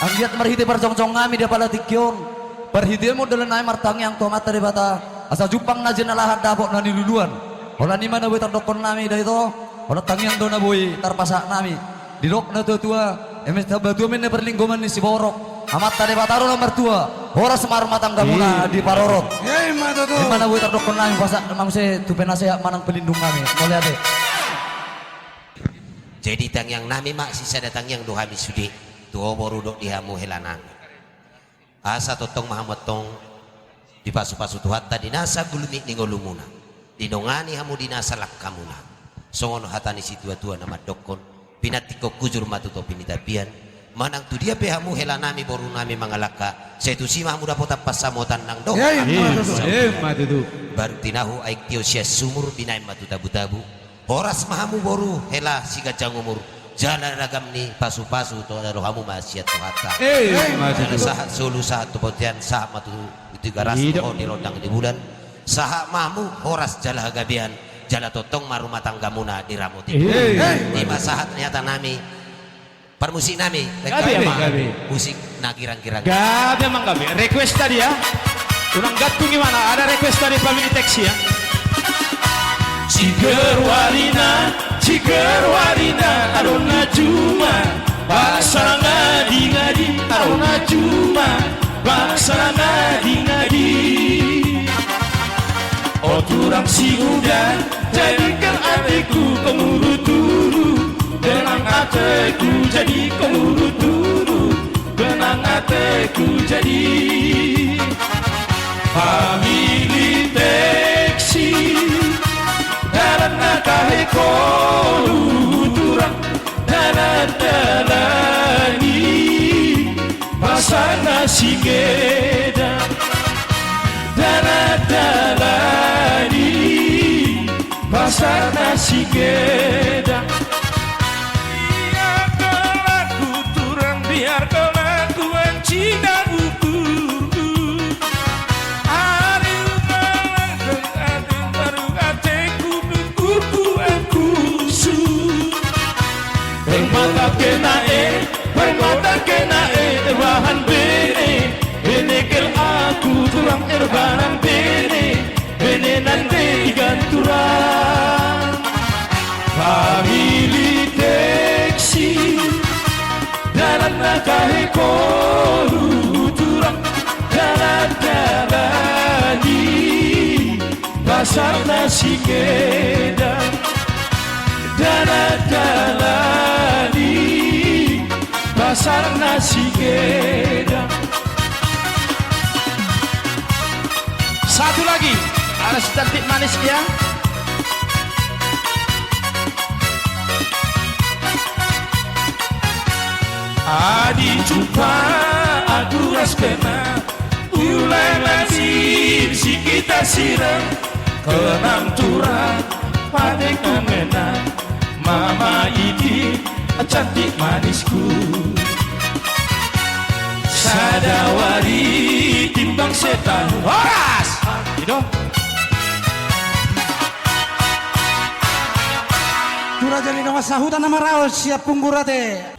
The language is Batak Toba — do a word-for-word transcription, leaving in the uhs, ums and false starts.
Anggiat marhite parjongjongonnami di apala tingki on, parhitehon dalan nami martangiang tu Amanta Debata, asa jumpang na jinalahan dapot na niluluan. Holan i ma na boi tardokkon nami da ito, holan tangiang do na boi tarpasahat nami. Didok na tuatua, eme tamba tua ma inna parlinggoman ni siborok. Amanta Debata do na martua, horas ma rumah tanggamuna. Iya. Diparorot. Iya, ima tutu. Ima na boi tardokkon nami, pasahat ma muse tu penasehat manang pelindung nami. Mauliate. Jadi tangiang nami ma, sisada tangiang do hami sude. Tu ho boru dohot di hamu hela nami. Asa tongtong ma hamu antong dipasupasu Tuhanta di nasa gulmit ni ngolumuna, didongani hamu di nasa langkamuna. Songon hata ni situatua na mandokkon, pinantikhon hujur ma tu topi ni tapian. Manang tu dia pe hamu hela nami boru nami mangalangka, sai tusi ma hamu dapotan pansamotan nang dohot. Iya, ima tutu. Ima tutu. Baru tinahu aek tio sian sumur, binahen ma tu tabutabu. Horas ma hamu boru hela siganjang umur, jala ragam ni pasupasu tu rohamu ma sian Tuhanta. Eh, ima tutu. Jala sahat solu sahat tu bontean, sahat ma tu Tigaras, i do, dohot di rondang di bulan. Sahat ma hamu horas jala hagabean, jala tongtong ma rumah tanggamuna diramoti. Eh. Ima sahat ni hata nami. Parmusik nami, gabe, gabe. Musik na girang-girang. Gabe, amang, gabe. Request tadi ya. Unang gantung imana, ada request dari Family Taxi ya. Siger warina, siger warina, adong na juma. Bangsa na ngadi-ngadi, adong na juma. Bangsa na ngadi-ngadi. O tulang si Uda, jadikan ateku kemuru turu. Benang ateku jadi kemuru turu, benang ateku jadi. Family Taxi, dalan na hahe kolu turang, dalan-dalan i, pasar na singeda, dalan-dalan i, pasar na singeda. Biarkan aku turang, biarkan aku ancina uturku. Ari umalangkeng adeng baru ateku, dungkurku angkusu. Permata kena e, permata kena e, erbahan bene, bene kel aku turang erbahan bene. Bene nande igan turang. Family Taxi, dalan na hahe kolu turang, dalan-dalan i, pasar na singeda, dalan-dalan i, pasar na singeda. Satu lagi, ada si cantik manis dia. Adi jumpa aku ras kena, ulang lazim si kita sirang, kenang turang, pateku menang. Mama Iti, cantik manisku. Sada wari timbang setan. Horas! I do. Tu raja ni dongan sahuta na maraon sian Punggurate.